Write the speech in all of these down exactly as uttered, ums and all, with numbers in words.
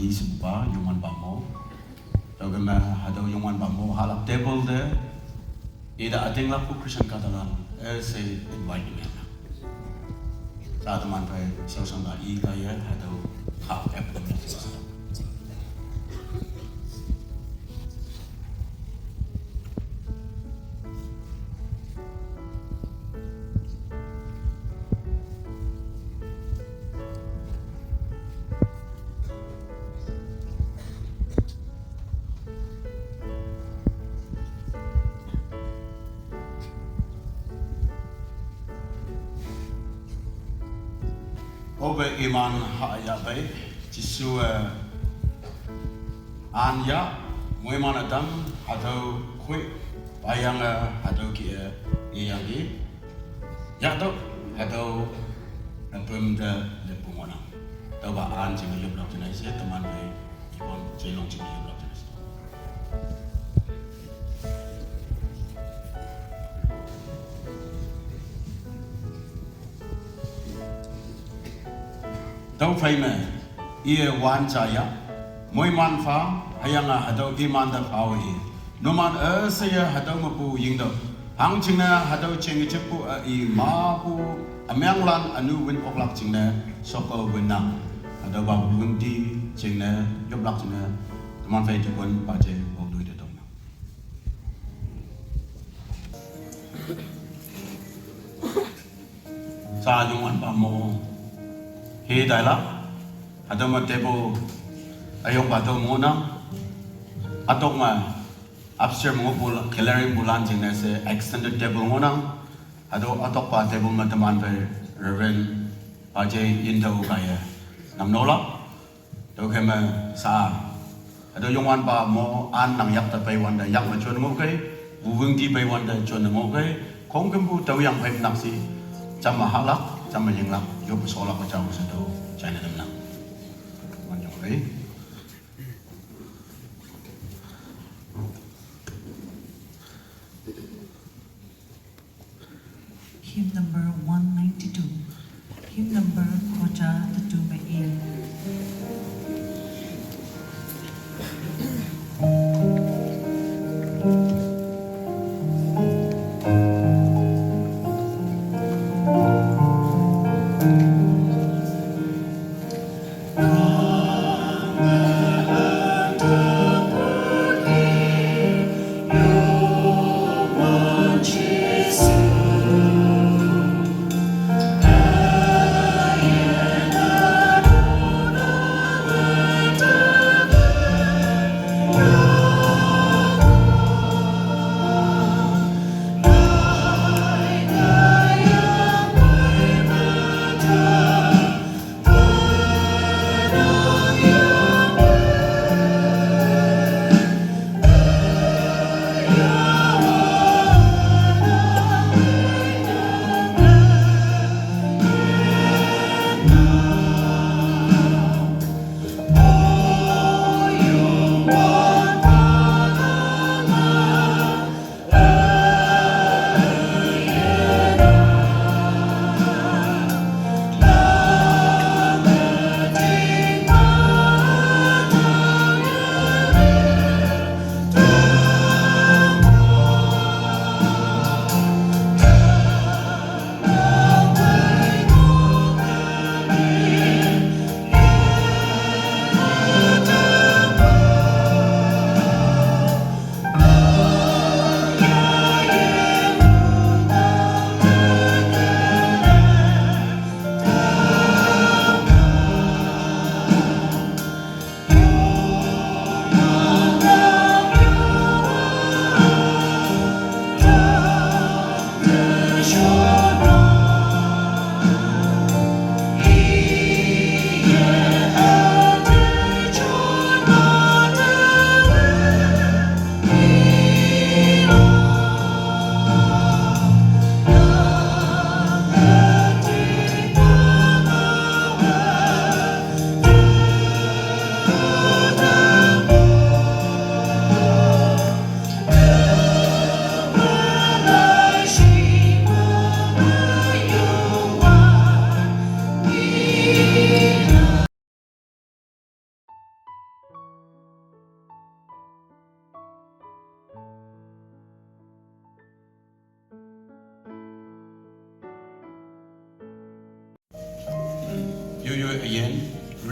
Isupa Youngwanpa mo. Tüokhei me hatüo Youngwanpa mo hahlak table te ite ütinglakpu Christian kahtalan üshei invite ne meng. Sa teman phei shaoshang ta i kaiye hatüo ha ep ne meng. Ope iman hayah pei, Jesu, eh, an yah, moiman ütam, hatüo khoi, payange, hatüo kih-e, iyangki. Yahtüoh, hatüo, üpüm te lepu ngohnang. Tüopa an jingne yoplak jingne she, teman phei, ipan jilong jingne yoplak jingne she. Tüophei me, iye wan jaya, moiman pha, hüyange hatüo iman te phawe i. Numan üsheiye hatüo mepu yingtüoh. Hangjingne hatüo jing jeppu, eh, i mapu, ümenglan ünu wün oklak jingne, shoko wünnang. Hatüopa wüngti jingne, yoplak jingne, teman phei jepun paje, pok lui te tongnang. Sa Youngwanpa mo. He tailak. Hatüo me table. Üyongpa tüo ngohnang. Ütok me upstairs me ngohpu la-, gallery pulan jingne she extended table ngohnang. Hatüo ütokpa table me teman phei Reverend Paje Yintao kaiye namnolak. Tüokhei me sa. Hatüo Youngwanpa mo an nang yak te peiwante yak me jon ngohkei. Wuwüngti peiwante jon ngohkei. Khongkümpu tüoyang phei nakshi. Jamme hahlak, jamme yinglak, yoppe sholak jao she tüo jaine tamnang. Wanyangkei. Hymn number one ninety-two. Hymn number khoja tetu me in.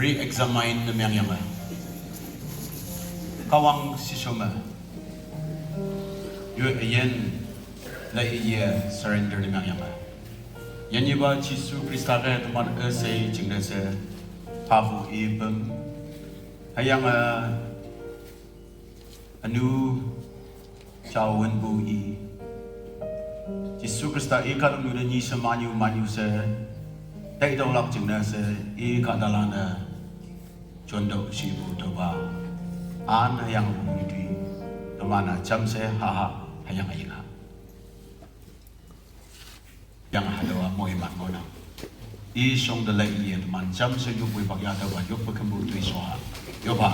Re-examine ne meng yange, Kahwang sishome, yue üyin, le iye surrender ne meng yange, yanyiba Jesu Khrista te teman üshei jingne she, phapu ipüm, hüyange ünu, jawünpu i, Jesu Khrista i kahtoknyu te nyi she manyu manyu she, taitaolak jingne she, i kahtalan-e, jontüo shipu tüopa, an hüyange pungtoi, teman-a jamshe haha, hüyange yinga, yange hatüowa moiman ngohnang. I shong te lei iye teman jamshe yoppu ipak ya tüopa yoppe kümpu toishoa, yoppha.